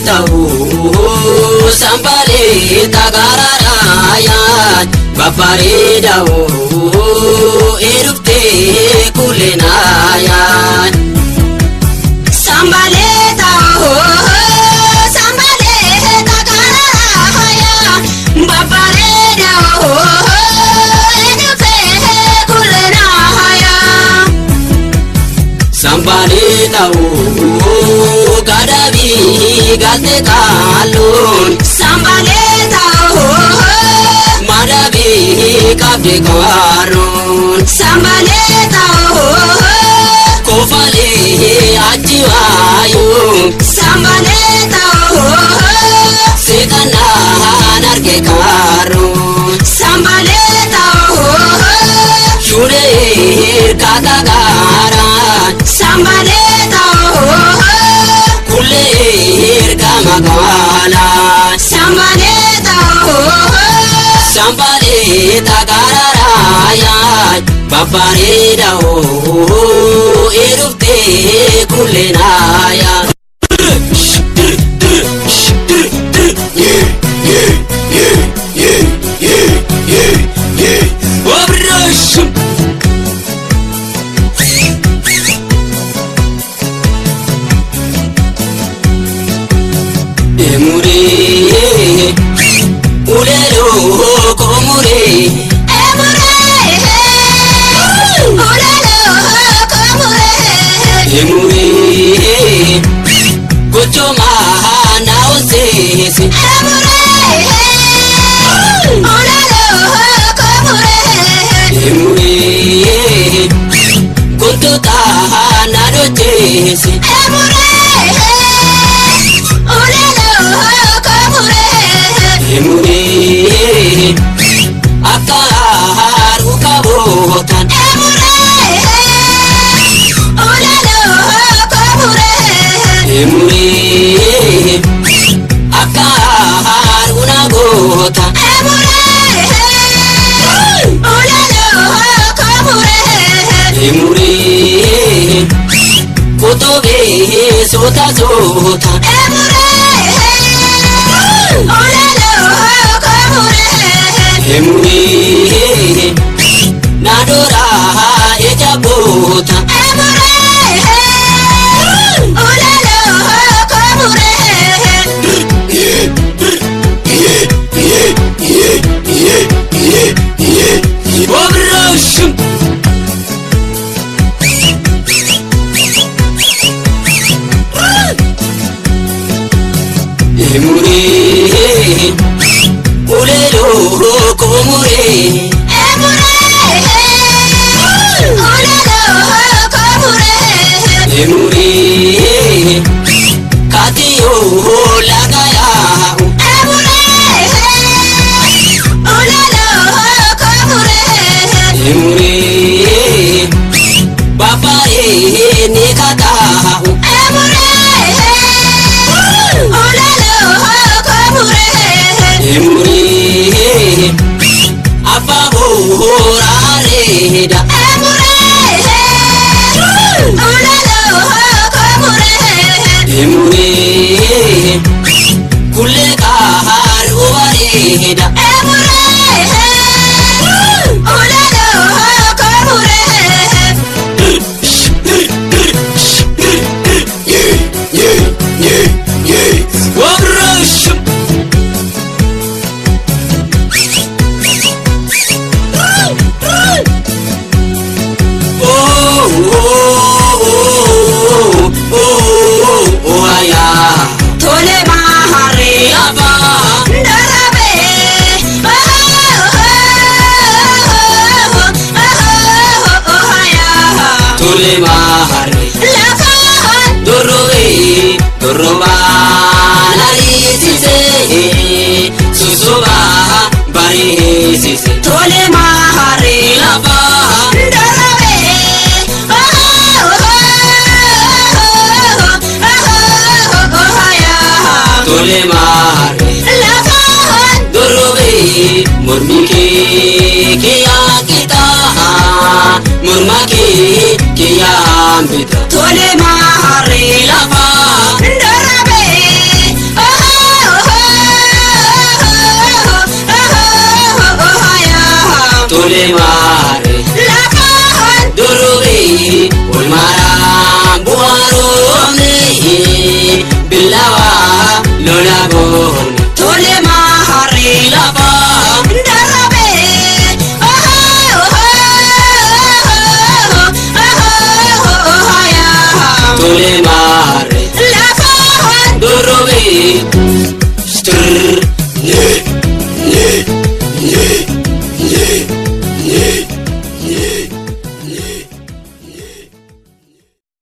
ta'uu sambalee tagaaraayaa babbareeda eeruftee kuleenaayaa. Sambalee ta'uu sambalee tagaaraayaa babbareeda eeruftee kuleenaayaa. Sambalee ta'uu gadabii galte kaaluun. Sambalee ta'uu madabii qabde kaaruun. Sambalee ta'uu kofalee achi waayuun. Sambalee ta'uu seeqanaan arge kaaruun. Sambalee ta'uu shuuree hirkata gaaraan. Sambalee ta'uu kullee hirka magaalaan. Sambalee ta'uu Sambalee tagaaraayaa babbareeda eeruftee kulleenaayaa. Obrashum. Emuree uleloo komuree. Emuree uleloo komuree. Emuree gochomaa na onseese. Emuree uleloo komuree. Emuree gontota na dhocheese. Emuree uleloo komuree. Emuree akka haaruu qabootan. Emuree uleloo komuree. Emuree akka haaruu na goota. Emuree uleloo komuree. Emuree kotobee soota soota. Emuree uleloo komuree. Emuree nadoraa eja boota. Emuree uleloo komuree. Obrashum. Emuree uleloo komuree. Emuree uleloo komuree. Emuree katiyoo laga yaa'u. Emuree uleloo komuree. Emuree babaee ni kataa'u. Emuree uleloo komuree. Emuree abbaa booraa reeda. Emuree uleloo komuree. Emuree kullee kaaruu bareeda. Emuree uleloo komuree. Obrashum. Oh, oh, oh, oh, ayaa. Tole maharee Abaa. darabee Tole maharee. lafaan Dorrobee dorrobaa nariisisee susobaa bareessise. Tole maharee Lafaa darabee tole maharee lafaan dorrobee mormi kee kiyyaa qixaa morma kee kiyyaan bita. Tole maharee Lafaa darabee. Tole maare Lafaan Durubi olmaaraan bu'aaroomne billawa lola goone. Tole maare Lafaa Darabee Tole maare Lafaan Durubi.